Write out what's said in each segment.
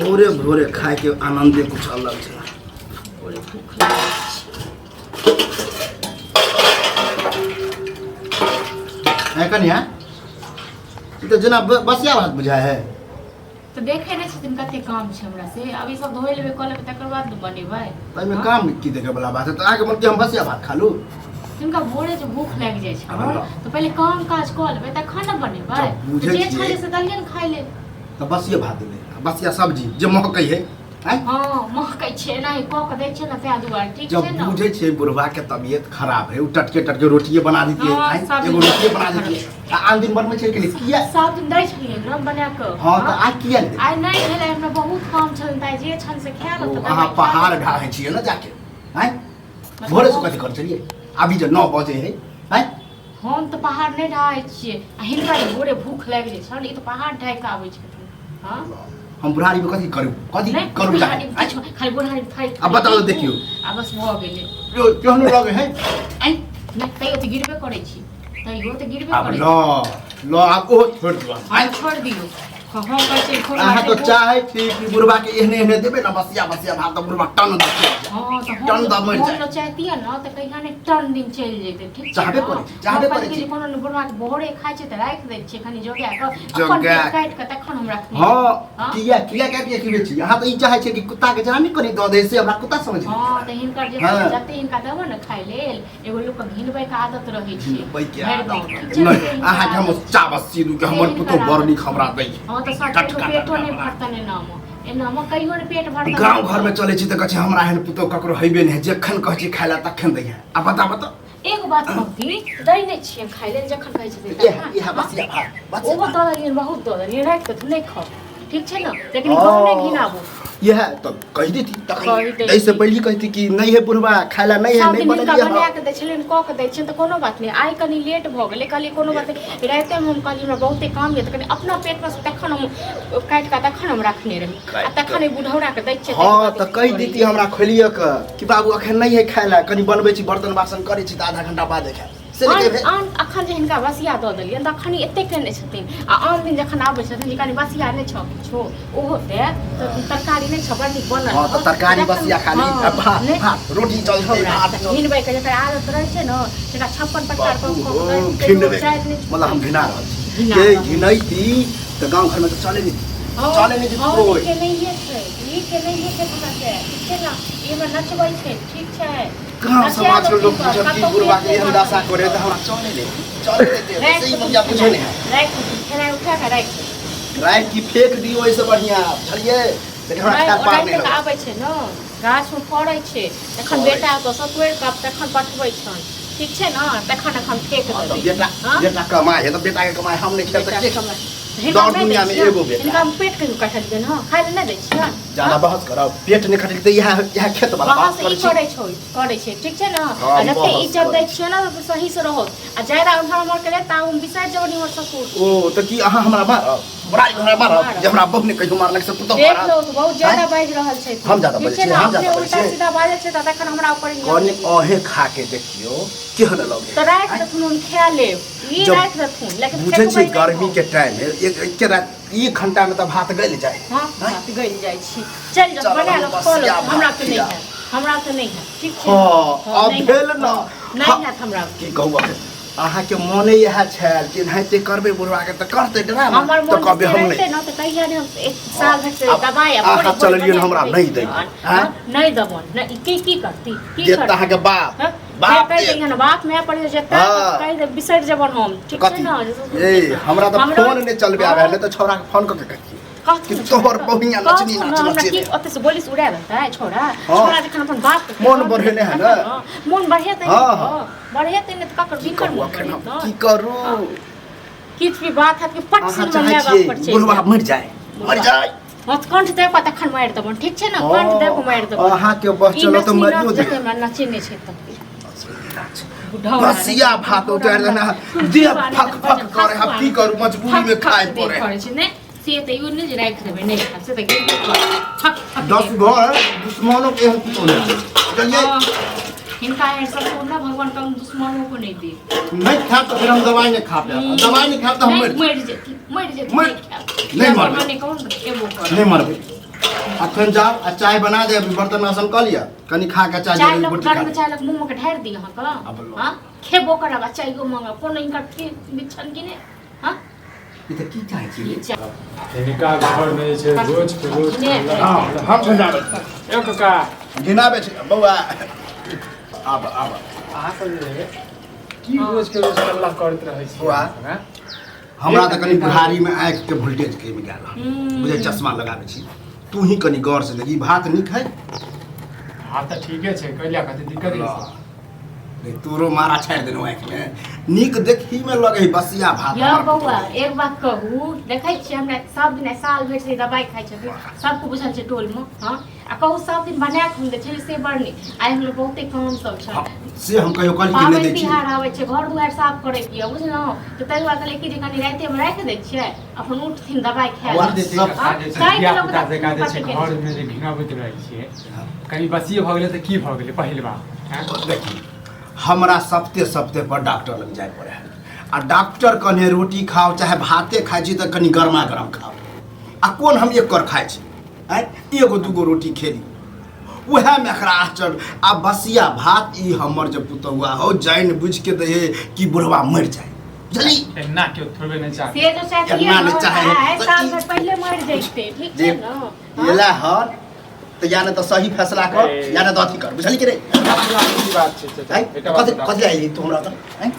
भोरे भोरे खायके आनंदे कुछ अलग छै। भोरे भूख लागै छै। है कनिया, ई तऽ जेना बसिया भात बुझाय है। तऽ देखै नहि छथिन कते काम छै हमरा से। आब ई सब धोइ लेबै, कऽ लेबै, तकर बाद ने बनेबै। ताहिमे काम की देखै वाला बात है? तऽ अहाँके मन कि हम बसिया भात खा लू? जिनका भोरे जे भूख लागि जाइ छै आब ल। तऽ पहिले काम काज कऽ लेबै तखन ने बनेबै। जब बुझै जे छियै। छलै से देलियै ने खाय लेल। तऽ बसिये भात देबै आ बसिया सब्जी जे महकै है, आँय? हँ, महकै छै, एनाही कऽ के दै छै ने, ताहि दुआरे ठीक जब छै ने। बुझै छियै बुढ़वा के तबियत खराब है, ओ टटके टटके रोटिए बना दितियै। हँ, आँय? सब एगो दिन रोटिए बना दितियै आ आन दिन बनबै छै कि नहि? किया? सब दिन दै छलियै ने बना कऽ। हँ, तऽ आइ किया नहि देबै? आइ नहि भेलै, हमरा बहुत काम छल, तऽ आइ जे छल से खाय ओ लेतै। अहाँ पहाड़ ढाहै छियै ने जाके, आँय? भोरे से कथी करै छलियै? अभी जे 9 बजे है, आँय? हम तऽ पहाड़ नहि ढाहै छियै आ हिनका जे भोरे भूख लागि जाइ छनि, ई तऽ पहाड़ ढाहि कऽ आबै छथिन। हँ। हम बुढ़ारी में कथी करू, कथी नहि करू जाके, बुढ़ारी आँय? किछु खाली बुढ़ारी थारी आब बताउ तऽ देखियौ। आ बस भऽ गेलै। यो, केहनो लगे है। आँय, नहि, तैयो तऽ गिरबे करै छी, तैयो तऽ गिरबे आब करै ल ल, आब ओहो छोड़ि दियौ। छी। आँय? छोड़ि दियौ। हँ हँ, कहै छै छोड़ि अहाँ तऽ देबो। चाहै छी कि बुढ़बा के एहने एहने देबै ने बसिया बसिया भात, तऽ बुढ़बा टन दऽ चलि जाय। हँ, तऽ हम टन दऽ मरि हम जाय। तऽ चाहतियै ने तऽ कहिया ने टन दिन चलि जेतै, ठीक छै चाहबे ने? करै छी, चाहबे हम करै कहलियै छी। जे कोनो ने बुढ़बा के भोरे खाइ छै तऽ राखि दै छियै कनि जोगा कऽ, अपन जोगा पेट काटि कऽ तखन हम रखने। हँ। हँ? किया किया काटि के खिबै छी? अहाँ तऽ ई चाहै छियै कि कुत्ता के जेना नहि कनि दऽ दे, से हमरा कुत्ता समझ हँ, तऽ हिनकर जे हँ। जते हिनका देबो ने खाय लेल, एगो लोक के घिनबै के आदत रहै छै। घिनबै के भरि आदत गाँव, ठीक छै ने? नहि से हिनकर अहाँके हम आदत छै। चावल सीधू के हमर से पुतोह हिनकर बड़ आदत नीक हमरा दै। हँ, तऽ सर टटका पेटो टटका नहि बना। भरतनि एनामे, एनामे कहियो नहि पेट भरतनि। गाँव घर में चलै छी तऽ कहै छै हमरा एहन पुतोह ककरो हेबे नहि है, जखन कहै छी खाय लए तखन दै है। आ बता बता। एगो बात कहती, दै नहि छियै खाय लेल जखन कहै छथिन इएह तखन। इएह बसिया भात, बसिया ओहो भात। दऽ देलियनि, बहुत दऽ देलियनि, राखि देथुन, नहि खाउ, ठीक छै ने, लेकिन गाँव नहि घिनाबू। इएह तऽ कहि देती तखन। कहि दैती। एहिसँ पहिले कहती कि नहि है बुढ़वा खाय लए, नहि है, सब नहि दिन हिनका बनेलियै बना हँ। कऽ दै छलियनि, कऽ कऽ दै छियनि तऽ कोनो बात नहि। आइ कनि लेट भऽ गेलै, कहलियै कोनो बात नहि। रातिमे हम कहलियै हमरा बहुते काम यऽ, तऽ कनि अपना पेटमे से तखन हम काटि कऽ तखन हम रखने रही आ तखन ई बुढ़ौराके दै छियै। हँ, तऽ कहि देती हमरा खोलिए कऽ कि बाबू अखन नहि है खाय लए, कनि बनबै छी, बर्तन बासन करै छी, तऽ आधा घंटा बाद खाय से नहि आन कहबै। आन अखन जे हिनका बसिया दऽ देलियनि तऽ अखन ई एते केने छथिन आ आन दिन जखन आबै छथिन जे कनि बसिया नहि छौ किछो, ओहो दे तऽ तरकारी नहि छौ बड़ नीक बनल। हँ, तऽ तरकारी जखन- बसिया खाली हँ, आ भात नहि- भात रोटी चलतै, भात चलतै। घिनबै के जकर आदत रहै छै ने, तकरा 56 प्रकार के बापू कऽ हो, कऽ घिनबै। चारि नहि मतलब हम घिना रहल छी। घिना के रहल। घिनैती तऽ गाँव घरमे तऽ चले नहि, हँ, चले नहि हँ, कोइ। ई के नहिये छै, ई के नहिये छै हमरा से, ठीक छै ने? ई हमरा नचबै छै, ठीक छै? गाँव नचा समाज के देथिन लोग तऽ बुझत कि कतौ बुढ़वा पेट के नहि एहन दशा भरतनि। करे तऽ हमरा चले नहि, चले नहि देत। राखि से ई देथिन मतिया बुझे नहि है। राखि देथिन, खेनाइ उठा कऽ राखि देथिन। राखि की फेंक दियौ, एहिसँ बढ़िआँ बुझलियै, लेकिन हमरा नहि, खायल पार ओनाहिते नहि तऽ लगत। आबै छै ने, गाछमे फड़ै छै तखन फड़ै। बेटा ओतऽसँ तोड़ि कऽ तखन पठबै छनि, ठीक छै ने? तखन एखन फेक हँ, तऽ देबै। बेटा हँ? बेटा कमाइ है तऽ बेटा के कमाइ हम नहि खेब तऽ बेटा के? कमाइ। हिनका दौड़ नहि दै दुनिया में छियनि? एगो बेटा। हिनका हम पेट कहियो कटलियनि हँ? खाय लए नहि दै छियनि? ज्यादा बहस करब, पेट नहि खटल तऽ इएह इएह खेत वाला बात बहस करै ई छी। करै छौ, करै छै, ठीक छै ने? हँ, आ जते बहस इज्जत करै दै छियै ने तऽ सही से रहत आ ज्यादा उम्हर उम्हर केले ता हम बिसरि जेबनि हमर ससुर। ओ तऽ की अहाँ हमरा मारब? बुराई हमरा मारब? मारब। जे हमरा बहु ने कहियो मारलक से पुतहु देख मारत? लो तऽ बहुत ज्यादा आँय? बाजि रहल छै। हम ज्यादा ठीक बाजै छै छियै, ने? हम ज्यादा अपने बाजै उल्टा छियै। सीधा बाजै छै तऽ तखन हमरा ऊपर नियम कनि लगै। अहें खा के देखियौ केहन लगे। तऽ राखि देथुन, हम खा लेब ई। जब राखि देथुन लेकिन बुझै फेकबै छियै नहि गर्मी हम। के टाइम है, एक एक रात एक घंटा में तऽ भात गलि जाए। हाँ, भात गलि जाइ छी। चलि जाउ, चल, बना हम लो, कऽ लो। बसिया हमरा भात तऽ नहि खिया। हैत, हमरा तऽ नहि हैत, ठीक छै? हँ, हँ, आब नहि भेल हैत, ने। नहि हैत हमरा। की कहू, अखन अहाँके मोने इएह छल कि एनाहिते करबै बुढ़वा के तऽ करतै ड्रामा। हमर तऽ मोन कहबै से हम रहिते नहि ने तऽ कहिया ने हम एक साल भरि से आब दबाइ आ अहाँ भोरे भोरे चललियै बना हमरा कऽ नहि दै दै। छियनि। आँय? हँ, नहि देबनि नहि, की की करती, की देत तऽ करती? अहाँके बाप हँ? बाप कहि देत। दैहन बाप माय पर जेता। हाँ। कहि दे, बिसरि जेबन हम, ठीक छै कथी ने? जे ससुर ए के हमरा तऽ हमरो- फोन नहि चलबे आबै है, तऽ छौड़ा के फोन कऽ के कहियै कहथुन कि ने तोहर छोड़ा, बहिनिया नचनी कहथुन नाच ने, हमरा नचेने। की ओतऽ से गोली से उड़ा देतै छोड़ा? हाँ। छोड़ा जखन अपन बाप के मोन बढ़ेने है ने। मोन बढ़ेतै हाँ, ने, हाँ। बढ़ेतै ने तऽ ककर की बिकर कहू मोन अखन हम बढ़ेतै? की करू? किछु भी बात हैत कि पट अहाँ सिन चाहै माय बाप छियै पर चलि बुढ़वा जायब। मरि जाय, मरि जाय। हँ, तऽ कंठ देब कऽ तखन मारि देबनि, ठीक छै ने? कंठ देब कऽ मारि देबनि। अहाँके बस ई चलो तऽ नचनी मारियो नाच देब। जते हमरा नचेने छै तते। बुढ़ौरा रे, बसिया भात उतारि देना, देह फक फक करे। हम की करू, मजबूरी में खाय पड़े। करै छै ने से तऽ इहो नहि जे राखि देबै, नहि खायब, से तऽ गिरबे करत। फक फक 10 देह। घर दुश्मनों के एहन कुछो नहि छै, बुझलियै? हँ, हिनका एहन ससुर ने भगवान कम दुश्मनों को नहि दे। नहि खायब तऽ फेर हम दवाइ नहि खा पायब, दवाइ नहि खायब तऽ हम नहि, मरि मरि जेती, मरि जेती। मरि- नहि खायब। नहि मरबै। भगवान नहि कहू ने तऽ खेबो करब। नहि मरबै। अखन जाओ आ चाय बना दे, अभी बर्तन बासन कऽ लिअ, कनि खा के चाय चाय जरूर लग गोटी खा गर्म लिअ। चाय लग मुँह में के ढारि दी अहाँके। आब लो। हाँ, खेबो करब आ चायो मांगब, कोनो इनकर ठीक बिछन कि नहि? हाँ। ई तऽ की चाहै छी? ई चाय हिनका घरमे जे छै रोज के रोज। ने। हँ, हम समझाबै। यौ काका। घिनाबै छी बौआ, आब आब। अहाँ सब जे है, की रोज के रोज कल्ला करैत रहै छी? बौआ। हैं? हमरा तऽ कनि बुढ़ारीमे आँखिके वोल्टेज कमि गेल हन, बुझै चश्मा लगाबै छी। तू ही कनि गौर से देख, ई भात नीक है? हँ तऽ ठीके छै, कैला कथी दिक्कत है? रे, तोरो मारा छाड़ि देलहुँ आँखिमे। नीक देखहीमे लगै है बसिया भात। यौ हमर बौआ, पुतोहु। एक बात कहू, देखै छियै हमरा सब दिन साल भरि से दबाइ खाइ छथिन, सबके बुझल छै टोलमे। हँ, आ कहू सब दिन बना कऽ हम दै छलियै से बड़ नीक। आइ हमरा बहुते काम सब छल। हँ, से हम कहियो कहली कि नहि पाबनि दै छी? तिहार आबै छै, घर दुआरि साफ करैके यऽ, बुझलहुँ? तऽ ताहि दुआरे कहलियै कि जे कनि रातिमे राखि दै छियै, अपन उठथिन दबाइ खाय बौआ, लए। सब हँ, जे छै ताहि धिया लऽ पुता कऽ जकाँ जे छै कते घरमे जे घिनाबैत रहै छियै, कनि बसिए भऽ गेलै तऽ की भऽ गेलै पहिल बार? हैं? देखी, हमरा सप्ते सप्ते पर डॉक्टर लग जाय पड़े है आ डॉक्टर कहने रोटी खाओ चाहे भाते खाइ छी तऽ कनि गरमा गरम खाओ। आ कोन हम एक कर खाइ छी? आँय, एगो दूगो रोटी खेली, उएहमे एकरा आश्चर्य। आ बसिया भात ई हमर जे पुतहुआ हो जानि बुझि के दै है कि बुढ़वा मरि जाय, बुझली? एना केओ थोड़बे नहि चाहै। से जो चाहतियै एना नहि ने, चाहे, आइ तऽ साल ई- भरि पहिले मरि जैते, ठीक जे छै ने? हँ? एला हन तऽ या ने तऽ सही फैसला कर ए। या ने तऽ अथी कर, बुझली कि नहि? की बात छै चाचा? आँय, एकटा बात कथी बताउ। कथी आइली तू हमरा तऽ? आँय?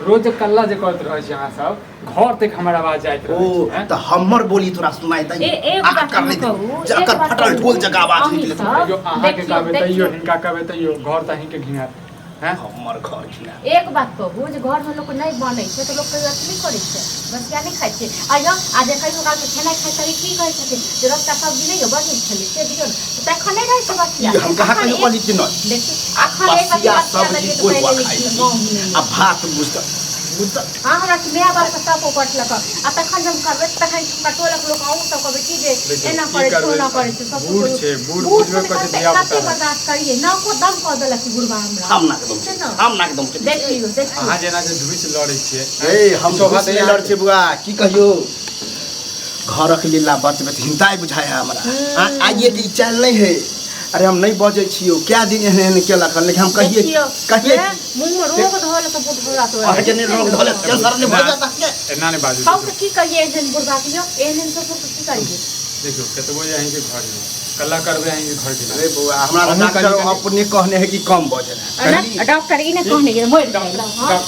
रोज कल्ला जे करैत रहै छी अहाँ सब, घर तक हमर आवाज जाइत रहै ओ छै, हैं? तऽ हमर बोली तोरा सुनाइ दै? ए एगो आ बात कर हम नहि दे। कहू, जकर एक बात फटल कहू, ढोल जकाँ आवाज अहीं निकलैत सब तैयो अहाँके देखियौ, कहबै तैयो देखियौ। हिनका कहबै तैयो घर तऽ अहींके घिनायत, हैं? हमर घर घिना? एक बात कहू, जे घरमे लोक नहि बनै छै तऽ लोक कहियो अथी नहि करै छै, बसिया नहि खाइ छै। आ यौ, आ जे कहियो कालके खेनाइ खाइ छथिन, की कहै छथिन जे रसका सब्जी नहि यौ बड़ नीक छलै, से दियौ ने, तऽ तखन नहि रहै छै बसिया। ई हम कहाँ अखन कहियो एक- कहली कि नहि? देखियौ, अखन एक बसिया बसिया सब्जी देलियै तऽ कोइ पहिले बा नीक खाइ छै? गाँवमे नहि। आ भात बुझत बुझत? हँ, हमरा माय बापके सब पटलक। आ तखन जब करबै तखन हमरा टोलक लोक अहूँ सब कहबै कि जे देखियौ, एना की करै छै, करबै? ओना करै छै, सब बूढ़ छै, बूढ़ बूढ़ बुझबे छै, करै छै, कते धिया पुता कते बर्दाश्त करियै, नाको दम कऽ देलक ई बुढ़बा हमरा। हम नाक दम ठीक छै ने? हम नाक दम के देखियौ, देखियौ। अहाँ जेना जे धुइस लड़ै छियै। ए, हम शोभा घुस दैया। नहि लड़ छियै बुआ, की कहियो, घरक लीला बचबैत हिंताइ बुझाइ है हमरा। आइए के ई चालि नहि है। अरे, हम नहि बजै छियौ, कए दिन एहन एहन केलक हन, लेकिन हम कहिए देखियौ, कहिए हे, मुँहमे रोग धऽ लेतौ बुढ़बा तोरा। अहाँके नहि रोग धऽ लेत, कैंसर नहि भऽ जायत अहाँके? एना नहि बाजू। कहू तऽ की कहियै एहन बुढ़बा के यौ, एहन एहन ससुर के की करियै? देखियौ, कतबो जे अहींके घरमे कल्ला करबै, अहींके घर के अरे बौआ, हमरा तऽ हमहूँ डॉक्टर कनि- अपने कहने है कि कम बजे। आ ने, डॉक्टर ई नहि कहने जे मरि जायब। हँ,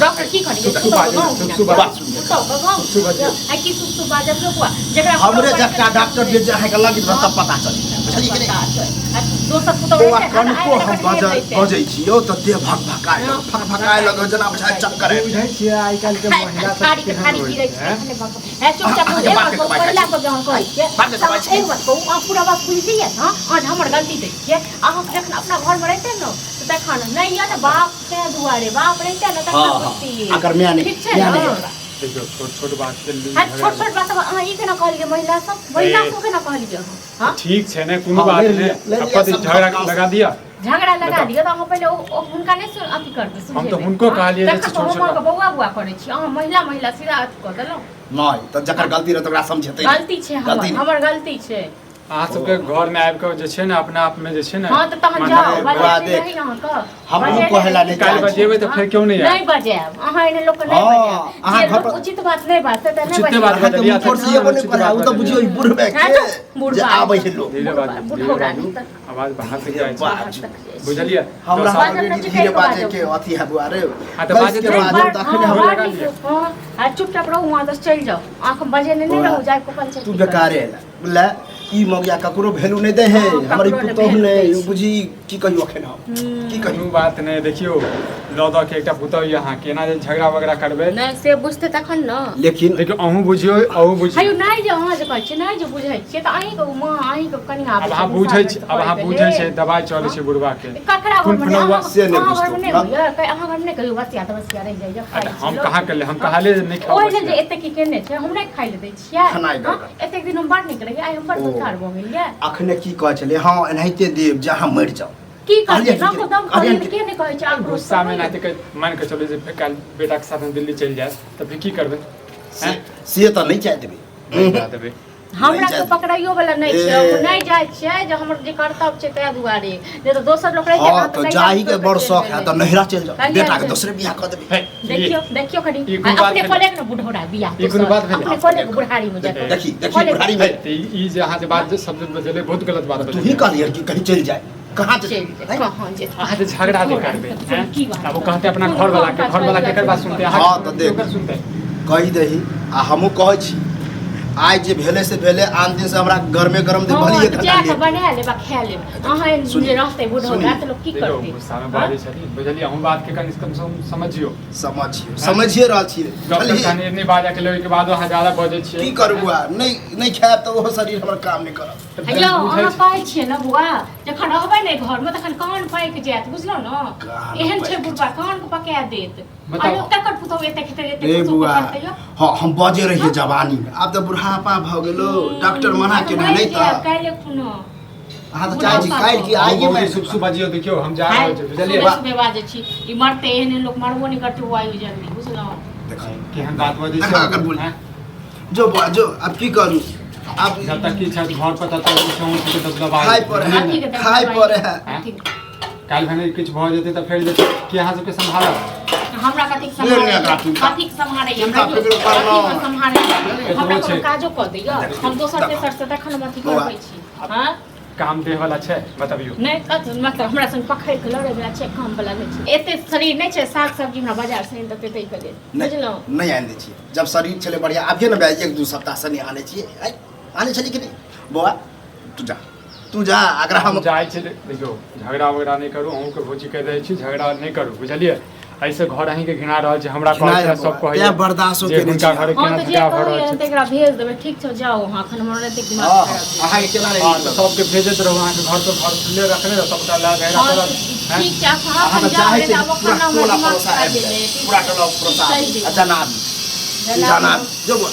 डॉक्टर की कहने जे सुसु पुतहु बाजू, गाँव सुसु गिना, बाजू। पुतहु के गाँव सुसु बाजू। आ की सुसु बाजब रे बौआ, जेकरा हमरे पुतहु जकरा बजतै डॉक्टर जे जे अहाँके लग तब पता चलि जायत, बुझलियै कि नहि? आ दोसर पुतहु बौआ, रहितै ने, कनिको आइ हम तक बजै रहितै। बजै छियौ तऽ देह भक भकाय लगै, फक भकाय लगै, जेना बुझाय चक्कर आबि बुझै छियै आइ काल्हिके महिला सब थारी के केहन थारी होइ गिरै छै, छै हैं? तखने भक। हे, चुपचाप अहाँके एक बात बात के कहू, दबाइ पहिला खाइ पर जे अहाँ कहै छियै, बात के दबाइ तऽ एक बात कहू, अहाँ पूरा बात बुझलियै? हँ, अहाँ जे हमर गलती दै छियै, अहाँ जखन अपना घरमे रहितै ने तऽ तखन नहि यऽ ने बाप, तें दुआरे बाप रहितै ने तखन हँ, हँ। बुझतियै। अगर माय नहि ठीक छै माय ने? नहि ओकरा। देखियौ, छोट छोट बात के लेल हँ, झगड़ा छोट छोट बात सब अहाँ ई केना कहलियै? महिला सब, महिला ए। सब केना कहलियै अहाँ? हँ, ठीक छै ने, कोनो हँ, बात ले नहि। लिअ, ले आब लिअ, कथी सब झगड़ा काम- लगा दिअ? झगड़ा लगा बताउ। दिअ तऽ अहाँ पहिले हुनका नहि सुन अथी करबै, हम तऽ सुझेबै। हुनको हँ, कहलियै जे तखन छोट तऽ हम छोट अहाँके बात। बौआ बौआ करै छी, अहाँ महिला महिला सीधा अथी कऽ देलहुँ। नहि तऽ जकर गलती रहत ओकरा समझेतै नहि। गलती छै हमर, गलती नहि। हमर गलती छै। अहाँ सबके घर में आबि कऽ जे छै ने अपना आप में जे छै ने हँ, तऽ तहन माथा जाउ, बौआ, बजेने देख। रही अहाँके। हम बजेने कहै ला रही। नहि काल्हि चाहै छी। बजेबै तऽ फेर क्यों नहि आयब? नहि बजायब, अहाँ एहन लोकके नहि हँ, बजायब। अहाँ जे घर लोक पर- उचित बात नहि बाजतै तऽ नहि उचिते बात बजायब। अहाँके बजलियै, मुँह पर से एगो नहि उचित पढ़ा, बात ओ तऽ बुझियौ ई बुढ़बे हँ, के तऽ बुढ़बा। जे आबै है लोक। धीरे बाजू, धीरे बुढ़ौरा बाजू, नहि तऽ- आवाज बाहर तक जाइ छै, बाजू। बुझलियै? हमरा दस बाजब ऑलरेडी ने, धीरे चिकरि कऽ बाजै बाजब। के अथी है बुआ रे। हाँ, तऽ बैस बाजैत के रहू। बाजब बड़- तऽ अखने हँ, हम बड़ लगा नीक। लिअ। हँ, आ चुपचाप रहू, वहाँ से चलि जाउ, आँख बजेने नहि रहू, जाय कऽ पंचायत तू बेकारे है बुझले, ई मौगिया ककरो वैल्यू नहि दै है। हँ, हमर ई ककरो नहि पुतोहु value दै नहि छै। बुझी, की कहियौ अखन हम, की कहियौ? कोनो बात नहि। देखियौ, लऽ दऽ के एकटा पुतहु यऽ अहाँके, एना जे झगड़ा वगड़ा करबै। नहि, से बुझतै तखन ने। लेकिन देखियौ, अहूँ बुझियौ, अहूँ बुझियौ। हयौ, नहि जे अहाँ जे कहै छियै, नहि जे बुझै छियै तऽ अहीँके माँ, अहीँके कनियाँ आब आबै अहाँ छै, बुझै गुस्सा छी, करैत आब अहाँ करैत बुझै हे। छै, दबाइ चलै छै बुढ़बा के। ककरा कोन घरमे नहि? फुनौआ? अहाँ से नहि अहाँ घरमे बुझतौ। नहि होइए? अहाँ घरमे नहि कहियो बसिया तऽ बसिया रहि जाइए, खाइ अरे छी हम लोक। कहाँ केलियै? हम कहलियै जे नहि खाउ ओहि लेल जे बसिया। एते की केने छै, हम नहि खाइ लए दै छियै? खेनाइ हँ, गड़बड़। एतेक दिन हम बड़ नीक रहियै, आइ हम बड़ ओ। दुधार भऽ गेलियै। अखने की कहै छलै? हँ, एनाहिते देब जे अहाँ मरि जाउ। की कहलियै? कहलियै नाको दम कहलियै कहलियै, के नहि कहै छै आक्रोश? गुस्सामे एनाहिते मानि कऽ चलू जे फेर काल्हि बेटाके साथ हम दिल्ली चलि जायब तऽ फेर की करबै? से से तऽ नहि चाह देबै। नहि जा देबै। हमरा नहि के जाय- पकड़ाइयो वाला नहि छै। ए। हम नहि जाइ छियै जे हमर जे कर्तव्य छै ताहि दुआरे, नहि तऽ दोसर लोक रहितै हाँ ने तऽ तऽ जाही के कहिया बड़ चलि शौक है तऽ गेलै। नैहरा चलि जाओ, कहिया बेटा के चलि- दोसरे बियाह कऽ देबै। हे, ई- देखियो देखियो कनी, ई कोनो बात अपने भेलै? कऽ लेक ने बुढ़ौरा बियाह, ई कोनो बात भेलै? अपने कऽ लेक बुढ़ारी में जाके। देखी देखी कऽ लेक। बुढ़ारी में तऽ ई जे अहाँ जे बात जे शब्द बजलै बहुत गलत बात तू ही बजलियै। कहलियै कि कहीं चलि जाए, कहाँ चलि चलि जाए, कहाँ जेतै? अहाँ जे झगड़ा जे करबै हैं? की बात? आब ओ कहतै अपना घरवाला के, घरवाला केकर बात सुनतै? अहाँ हाँ, तऽ देख। केकर सुनतै? कहि दही आ हमहूँ कहै छी, आइ जे भेलै से भेलै, आन दिन से हमरा गरमे गरम दे हँ, भली एक तऽ घंटा जा कऽ लेट। बना लेब आ खा लेब। अहाँ एहन सुनी, जे रहतै बुढ़ौरा सुनी। तऽ लोक की देखियौ करतै? गुस्सामे बाजै छथिन, बुझलियै? अहूँ बातके कनि कम से कम समझियौ। समझियौ, समझिए रहल छियै। डॉक्टर बुझलियै? कहने नहि बाजऽके लेल, ओहिके बादो अहाँ ज्यादा बजै छियै। की करू बुआ, नहि नहि खायब तऽ ओहो शरीर हमर काम नहि करत। तऽ यौ बुझै अहाँ छी। कहै छियै ने बुआ, जखन रहबै ने घरमे तखन कान पाकि जायत, बुझलहुँ ने? कान एहन छै पाकि बुढ़बा, कान के पका देत। आ बताउ। लोक तकर पुतहु एते खेतै एते रे पुतहु बुआ, करतै यौ। हाँ हम बजे रहियै जवानी में, आब तऽ बुढ़ापा भऽ गेलो, डॉक्टर मना केने मरि नहि जायब तऽ काल्हि खुना। अहाँ तऽ चाहै छी काल्हि की अहूँ आइए बहुत मारि शुभ शुभ बजियौ। देखियौ हम जा रहल छी, बुझलियै? सुबह सुबह बाजै छी, ई मरतै एहन एहन लोक मरबो नहि करतै ओ आयु जल्दी, बुझलहुँ? देखो केहन बात बजै देखा अगर छै बोली। हैं? जो बुआ जो, अब की करू आब? जब तक की छै घर पर तब तक ऊँचे ऊँचे के दबदबा खाय पर है। अथी के खाय पर है। अथी काल्हि भने किछु भऽ जेतै तऽ फेर जे के अहाँ सबके सम्हारत? हमरा कथी ले ले एकरा चिन्ता। कथी सम्हारै चिन्ता हमरा? फिक्र करना। कथी सम्हारै हमरा? एतबो छै। कोनो काजो कऽ दैया? हम दोसर देखो। तेसर से तखन हम अथी बौआ। करबै छी। हँ काम देह वाला छै, बतबियौ। नहि कत मतलब हमरा संग पकड़ि कऽ लड़ै वला छै, काम वला नहि छै, एते शरीर नहि छै। साग सब्जी हमरा बाजार से आनि देतै ताहिके लेल, नहि बुझलहुँ? नहि आनि दै छियै। जब शरीर छलै बढ़िआँ, अभिये ने एक दू सप्ताह से नहि आनै छियै। आइ आनै छलियै कि नहि? बौआ तू जा, तू जा, अगर हम जाइ छी। देखियौ झगड़ा वगड़ा नहि करू, अहूँके भौजी कहि दै छी, झगड़ा नहि करू, बुझलियै? एहिसँ घर अहीँके घिना रहल छै, हमरा कहै छै, सब कहै तें बर्दाश्तो जे केने हुनका छी। घर हँ केना तऽ जे झगड़ा भऽ कहैया रहल छै। तऽ एकरा भेज देबै। ठीक छौ, जाउ अहाँ, एखन हमर एतेक दिमाग हँ खराब छै। अहाँके केना हँ नहि तऽ सबके भेजैत रहू, अहाँके घर पर घर खुलले रखने रहू, सबटा लए झगड़ा हँ करत तऽ हैं? ठीक छै, अखन अहाँ अखन तऽ जाउ चाहै रे, छी आब पूरा एखन हमर टोला दिमाग पड़ोसा खराब आबि भेलै। जाय, पूरा टोला पड़ोसा कहि आबि दियौ। आ जनाबी जनाबी। जनाबी जो बुआ।